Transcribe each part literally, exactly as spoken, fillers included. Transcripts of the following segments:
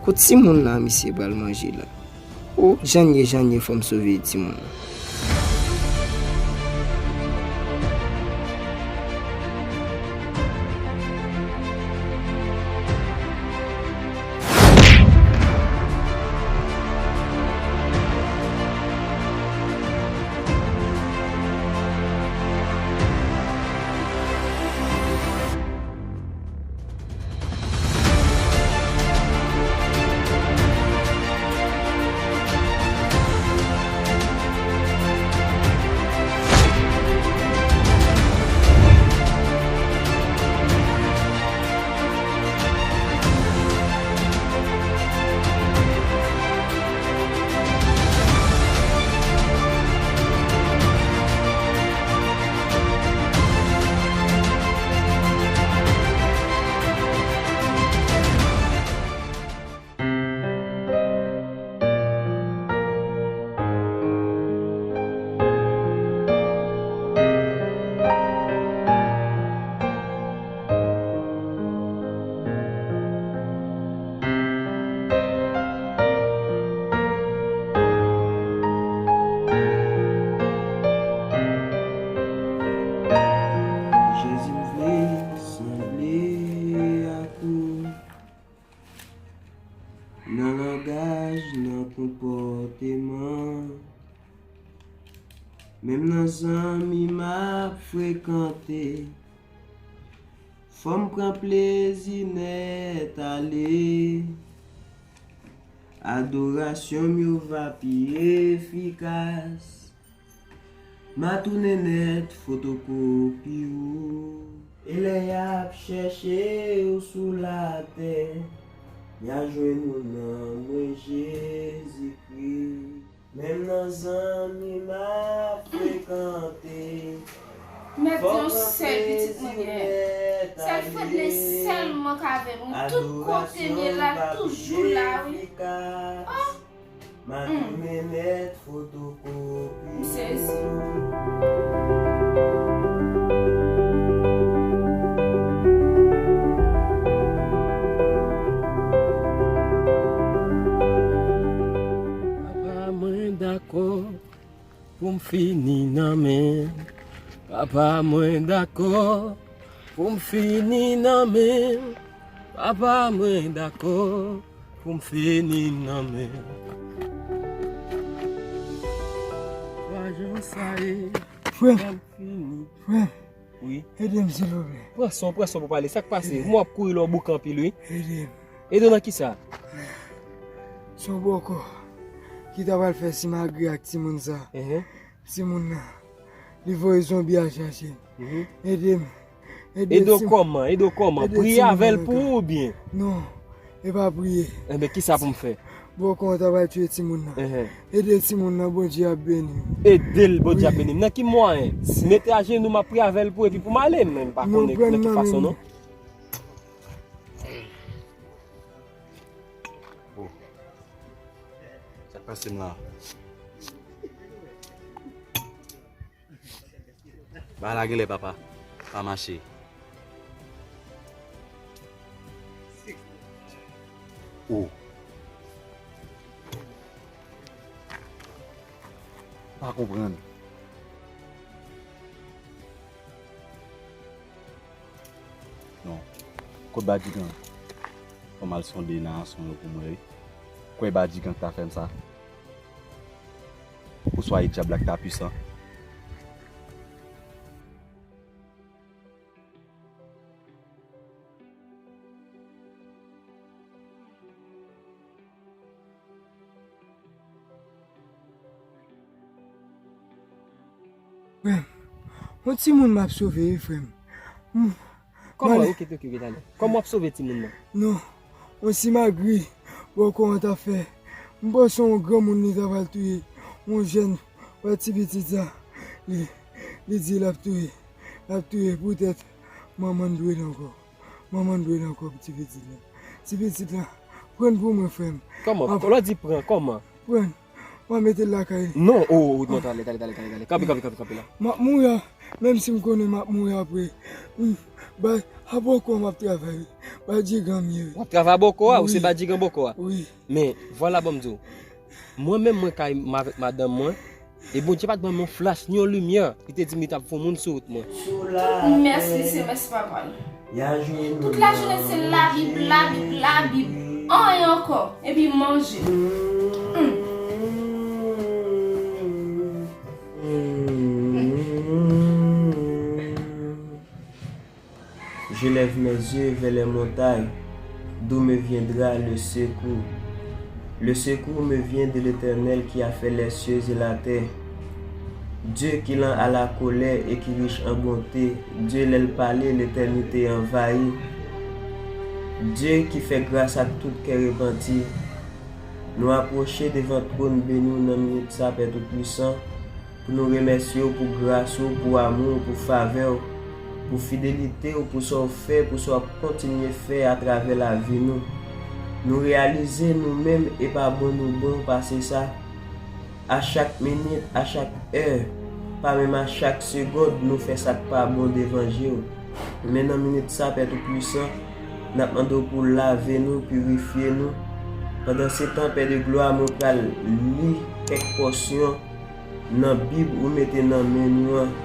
Kot timoun la misye pral manje la? O, Janye, Janye, fò m sove timoun nan. Jezi, m vle sanble ak ou nan langaj, nan konpòteman. Menm nan zanmi m ap frekante, fò m pran plezi nèt ale. Adorasyon m yo va pi efikas. M a tounen nèt fotokopi ou. E lè y ap chèche ou sou latè, y a jwenn ou nan mwen, Jezikri. Menm nan zanmi m ap frekante. Mèt yon sèl pitit mwen gen. Sèl Fredley sèlman k avè m wi. Tout kote m ye l ap toujou la wi. Oh! M a tounen nèt fotokopi. M sezi. Papa mwen dakò pou m fini nan men. Papa mwen dakò pou m fini nan men. Papa mwen dakò pou m fini nan men. Twa jan sa ye. Frè m, fè m fini. Frè m, wi, ede m silvouplè. Pran san w, pran san w pou pale. Sa k pase? Ede m. Mwen w ap kouri lè w bouke anpil wi. Ede m. Ede w nan kisa? Se yon bòkò ki ta pral fè simagri ak timoun sa. Enhen. Timoun nan, li voye zonbi al chache m. Mhm. Ede m. Ede w kòman? Ede w kòman? Priye avè l pou ou oubyen? Non, e pa priye. Enben, kisa pou m fè? Bòkò an ta pral tiye timoun nan. Enhen. Ede timoun nan, Bondye ap beni m. Ede l, Bondye ap beni m. Nan ki mwayen? Mete ajenou, m ap priye avè l pou, epi pou m ale, men m pa konnen nan ki fason non. Oh. Sa k pase m la? Bagay la genlè papa pa mache. Oh. Pa konprann. Non. Kot Badigan? Fò m al sonde nan son yo pou mwen wi. Kwè Badigan k ta fè m sa. Oswa e dyab la k ta pwisan. Frè m, yon timoun m ap sove wi, frè m. M, Kòman? Mwen, ok, ok, ok, talè. Kòman w ap sove timoun nan? Non, yon simagri bòkò an ta fè. M panse yon granmoun li ta pral touye. Yon jèn, wè ti pitit sa, li, li di l ap touye. L ap touye poutèt manman l dwe l ankò. Manman l dwe l ankò pou ti pitit la. Ti pitit la, pran l pou mwen, frè m. Kòman? Lè w di pran, kòman? Pran l. m a mete l lakay li. Non, oh, oh, non, tale, tale, tale, tale, tale. Kanpe, kanpe, kanpe, kanpe la. M ap mouri a, menm si m konnen m ap mouri apre. Hmm, bay, a bòkò m ap travay. Bay djigan m ye. W ap travay a bòkò a, ou se bay djigan bòkò a? Wi. Men, vwala ban m di w. Mwen menm, mwen kay m avèk madanm mwen, e Bondye pa t ban m yon flach, ni yon limyè. Li te di m li t ap fè yon moun sou wout mwen. Tout mès li se mès papa l. Tout lajounen se Labib, Labib, Labib. Anyen ankò. Epi manje. Hmm. Je lève mes yeux vers les montagnes, d'où me viendra le secours? Le secours me vient de l'Éternel qui a fait les cieux et la terre. Dieu qui lent à la colère et qui riche en bonté, Dieu lè l pale, letènite anvayi. Dieu qui fait grâce à tout cœur repenti. Nou apwoche devan twòn beni w nan minit sa, Pè Toupwisan, pou nou remèsye w pou gras ou, pou amou w, pou favè w, pou fidelite w, pou sa w fè, pou sa w ap kontinye fè atravè lavi nou. Nou reyalize nou menm e pa bon nou bon pase sa. A chak minit, a chak è, pa menm a chak segond, nou fè sa k pa bon devan je w. Men nan minit sa, Pè Toupwisan, n ap mande w pou w lave nou, pirifye nou. Pandansetan, Pè de glwa, mwen pral li kèk pòsyon nan Bib ou mete nan men nou an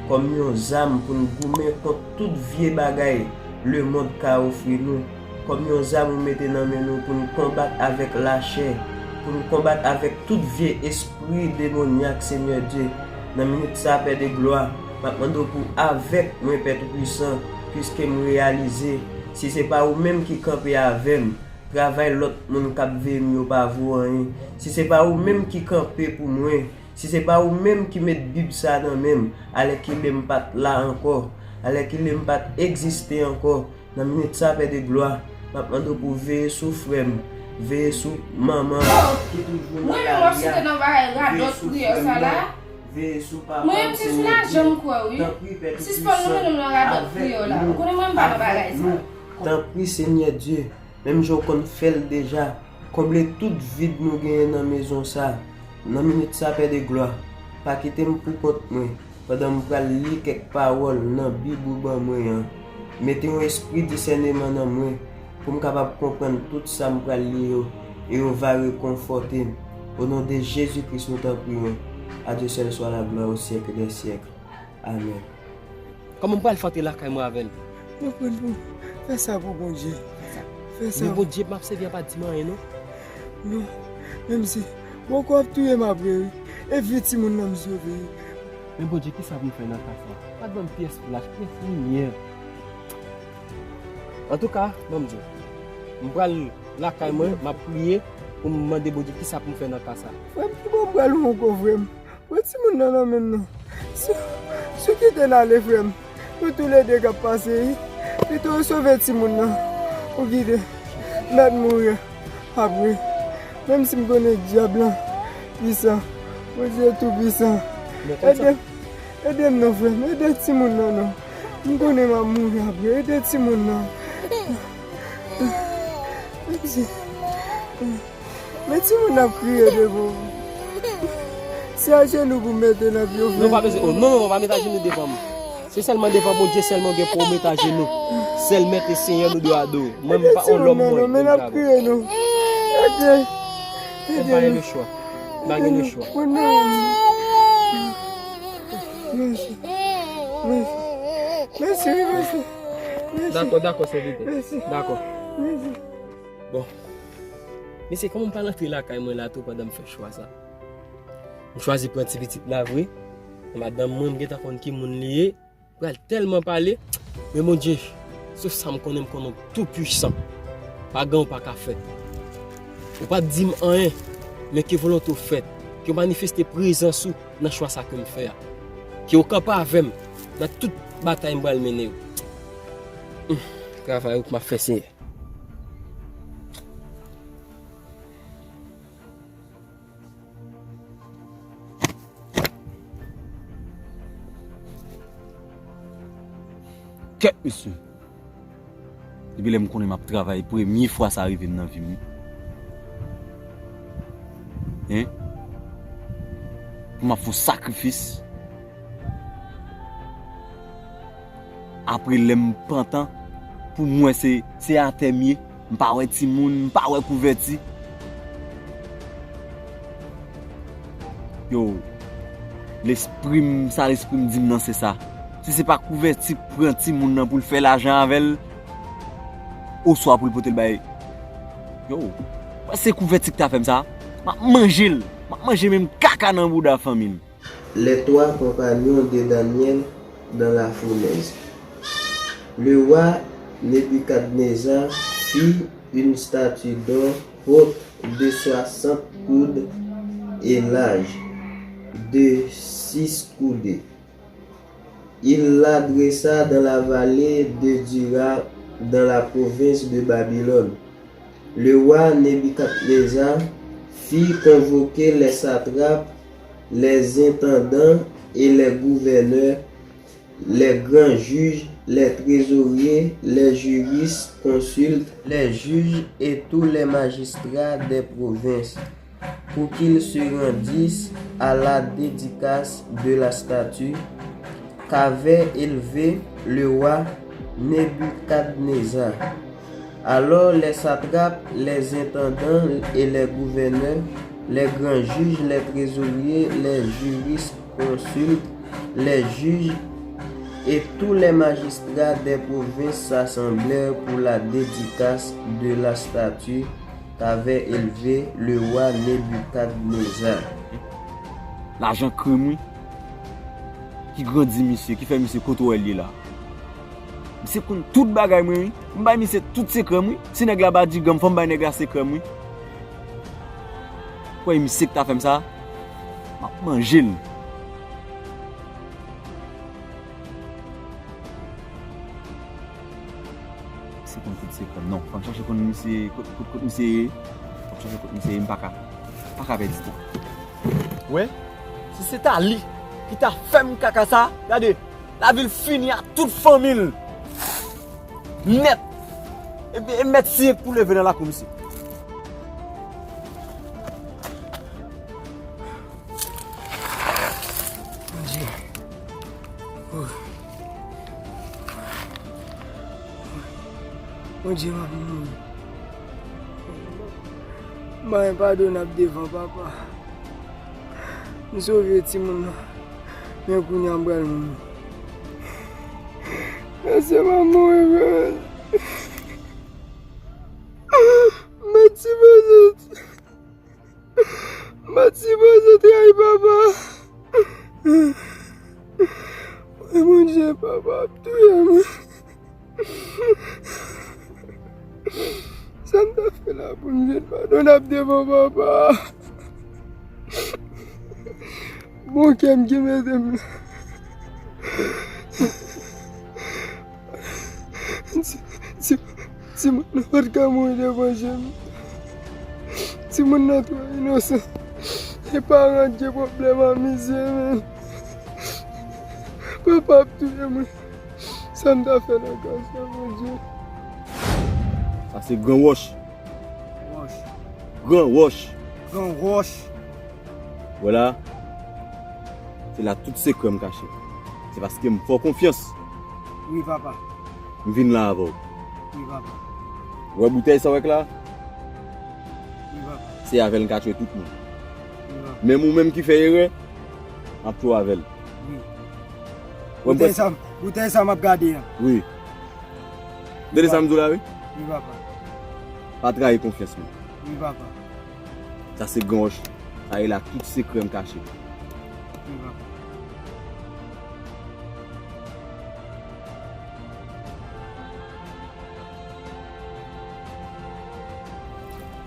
kòm yon zam pou n goumen kont tout vye bagay lemonn ka ofri nou, kòm yon zam ou mete nan men nou pou n konbat avèk lachè, pou n konbat avèk tout vye espri demonyak, Senyè Dye. Nan minit sa, Pè de glwa, m ap mande w pou w avèk mwen, Pè Toupwisan, piske m reyalize, si se pa ou menm ki kanpe avè m, travay lòt moun k ap veye m yo pa vo anyen. Si se pa ou menm ki kanpe pou mwen, si se pa ou menm ki met Bib sa nan men m, alèkile m pa t la ankò, alèkile m pa t egziste ankò, nan minit sa, Pè de glwa, m ap mande w pou w veye sou frè m, veye sou manman m ki toujou nan lari a, veye sou frè m nan, veye sou papa m, Senyè Dye. Tanpri, Pè Toupwisan, avèk nou, avèk nou. Tanpri, Senyè Dye, menm jan w konn fè l deja, konble tout vid nou genyen nan mezon sa. Nan minit sa, Pè de glwa, pa kite m poukont mwen, pandan m pral li kèk pawòl nan Bib ou ban mwen an. Mete yon espri disèneman nan mwen, pou m kapab konprann tout sa m pral li yo, e yo va rekonfòte m. O non de Jezi Kris, nou tanpri w. A Dye sèl swa la glwa o syèk dè syèk. Amèn. Kòman m pral fè antre lakay mwen avè l? Mwen pran pou fè sa pou Bondye. Fè sa. Men Bondye m ap sèvi a pa di m anyen non. Non, menm si bòkò ap touye m apre wi. E vi timoun nan m sove wi. Men Bondye, kisa pou m fè nan ka sa? Pa t ban m pyès flach, pyès limyè. Antouka, ban m di w, m pral lakay mwen, m ap priye pou m mande Bondye kisa pou m fè nan ka sa. Frè m, pi bon m pral ou ankò, frè m. Pran timoun nan nan men m non. Si, si w kite n ale, frè m, nou toulede k ap pase wi. Pito w sove timoun nan. Ou kite m mèt mouri apre. Menm si m konnen dyab lan pwisan, Bondye tou pwisan. Ede m, ede m non, frè m. Ede timoun nan non. M konnen m ap mouri apre. Ede timoun nan. Ede. Men timoun ap kriye devan w. Se ajenou pou w mete nan pye w, frè. Non, pa bezwen. Oh, non, non, non, pa met ajenou devan m. Se sèlman devan Bondye sèlman w gen pou w met ajenou. Sèl Mèt e Senyè nou dwe adore. Mwen, m pa yon lòm mwen. Men n ap kriye, non. Ede. Ede nou. M pa gen lechwa. M pa gen lechwa. Mèsi. Mèsi. Mèsi, mèsi. Dakò, dakò, sèvitè. Mèsi. Dakò. Mèsi. Bon. Mesye, kòman m pral antre lakay mwen la tou pandan m fè chwa sa? M chwazi pran ti pitit la vre. Madanm mwen, m gentan konn ki moun li ye. Pral tèlman pale. Men Bondye, sof sa m konnen, m konnen w tou pwisan. Pa gen w pa ka fè. Ou pa t di m anyen, men ke volonte w fèt. Ke w manifeste prezans ou nan chwa sa ke m fè a. Ke w kanpe avè m nan tout batay m pral mennen yo. Humm, travay ou k m ap fè, Senyè. Kèt, mesye. Depi lè m konnen m ap travay, premye fwa sa rive m nan vi m, wi. Hein? pou m ap fè yon sakrifis. Apre, lè m pantan, pou m wè se, se atè m ye. M pa wè timoun, m pa wè kouvèti. Yo, lespri m, sa lespri m di m nan, se sa. Si se pa kouvèti k pran timoun nan pou l fè lajan avè l, oswa pou l pote l bay. Yo, wè se kouvèti k ta fè m sa. M ap manje l. M ap manje menm kaka nan bouda fanmi l. Les trois compagnons de Daniel dans la fournaise. Le roi Nebuchadnezzar fit une statue d'or haute de soixante coudées et large de six coudées. Il la dressa dans la vallée de Dura, dans la province de Babylone. Le roi Nebuchadnezzar fit convoquer les satrapes, les intendants et les gouverneurs, les grands juges, les trésoriers, les jurisconsultes, les juges et tous les magistrats des provinces, pour qu'ils se rendissent à la dédicace de la statue qu'avait élevée le roi Nebuchadnezzar. Alors les satrapes, les intendants et les gouverneurs, les grands juges, les trésoriers, les jurisconsultes, les juges et tous les magistrats des provinces s'assemblèrent pour la dédicace de la statue qu'avait élevée le roi Nebuchadnezzar. Lajan krim wi, ki grandi misye, ki fè misye kote w wè l ye la. Misye konn tout bagay mwen wi. M bay misye tout sekrè m wi. Si nèg la badigan m, fò m bay nèg la sekrè m wi. Kwè misye k ta fè m sa? M ap manje l. Misye konn tout sekrè m. Non, fò m chache konn misye, kot, kot, kot misye ye. Fò m chache kot misye ye, m pa ka, pa ka pèdi tan. Wè, si se ta li ki ta fè m kaka sa, gade, lavi l fini ak tout fanmi l. Nèt. E, e mèt siye k pou leve nan lakou misye. Bondye. Oh. Bondye, m ap mouri. M pa enpadonab devan papa. M sove timoun nan. Men kounye a m pral mouri. Mesye, m ap mouri, frè. M pa t sipoze. M pa t sipoze trayi papa. Mwen, Bondye, papa ap touye mwen. Sa m ta fè la pou m jwenn padon ap devan papa? Bon kè m ki mete m la. Ti, ti, timoun nan pa t ka mouri devan je m. Timoun nan twò inosan. E paran gen pwoblèm ak misye, men. Papa ap touye mwen. Sa m ta fè nan ka sa, Bondye? Sa se gran wòch. Wòch. Gran wòch. Gran wòch. Vwala. Se la tout sekrè m kache. Se paske m fè w konfyans. Wi, papa. M vin la avè w. Wi, papa. Ou wè boutèy sa w wè k la? Wi, papa. Se avè l m ka tchwe tout moun. Wi, papa. Menm ou menm ki fè erè, m ap tchwe w avè l. Wi. Wè m Boutèy sa, boutèy sa m ap gade an. Wi. Tande sa m di w la, wi. Wi, papa. Pa trayi konfyans mwen. Wi, papa. Sa se gran wòch. Sa e la tout sekrè m kache. Wi, papa.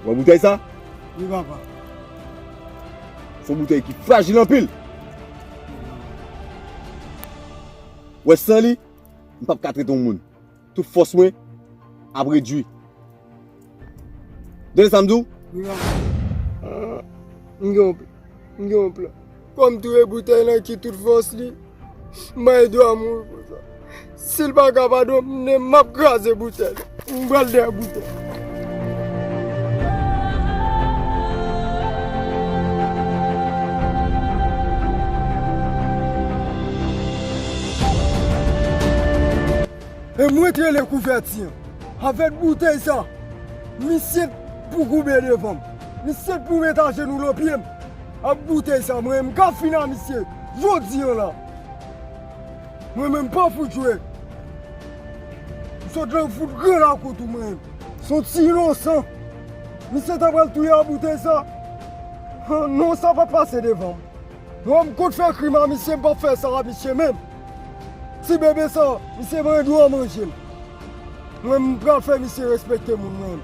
Wè boutèy sa? Wi, papa. Se yon boutèy ki frajil anpil. Wè san li, m p ap ka trete yon moun. Tout fòs mwen ap redui. Tande sa m di w? Wi, papa. Ah, m gen yon, m gen yon plan. Kòm touye boutèy lan ki tout fòs li, m bay dwa mouri pou sa. Si l pa ka padone m, m ap kraze boutèy lan. M pral dèyè boutèy. Mwen t rele Kouvèti an. Avèk boutèy sa, misye pou koube devan m. Misye pou met ajenou nan pye m. Ak boutèy sa, mwen menm, m ka fin a misye jodi an la. Mwen menm, m pa fout jwe. M sot la, m fout gran lakou tou, mwen menm. Se yon ti inosan. Misye ta pral touye a boutèy sa. Han, non, sa p ap pase devan m. Mwen, m konn fè krim a misye, m p ap fè sa a misye menm. Ti bebe sa, misye pa gen dwa manje m. Mwen, m pral fè misye respekte moun mwen.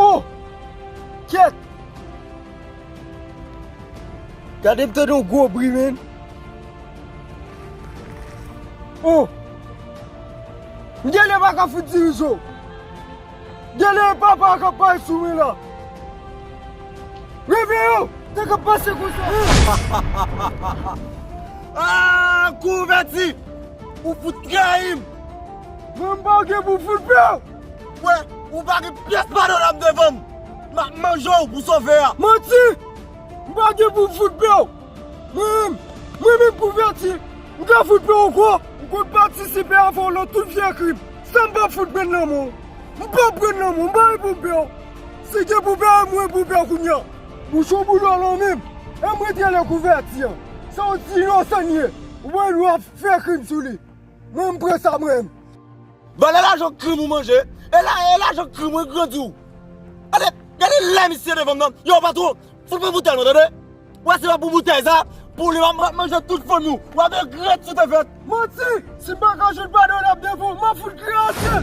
Oh! Kyèt! Gade m tande yon gwo bri, menn. Oh! M genlè pa ka fout dirije w. Genlè e papa a k ap pale sou mwen la. Reveyon! Sa k ap pase konsa? Ah, Kouvèti! Ou fout trayi m! Mwen m pa gen pou fout pè w! Wè, ou pa gen pyès padonab devan m! M ap manje w pou sove a! Manti! M pa gen pou fout pè w! Mwen menm, mwen menm Kouvèti, m ka fout pè w ankò, m konn patisipe avè w nan tout vye krim. Sa m p ap fout pran nan men w. M p ap pran nan men w, m pa gen pou m pè w. Si gen pou pè, mwen pou pè w kounye a. Bouch ou boulon lan menm, e mwen te lè Kouvèti an. Sa w di inosan l ye, ou wè nou ap fè krim sou li. Mwen m pran sa mwen menm. Valè lajan krim ou manje, e la, e lajan krim ou grandi w. Gade, gade lè misye devan m nan. Yo, patwon, fout mwen boutèy mwen, tande? Wè, se pa pou boutèy sa, pou li w ap manje tout fanmi w. W ap regrèt sa w te fè. Manti! Si m pa ka jwenn padonab devan w, m ap fout kraze!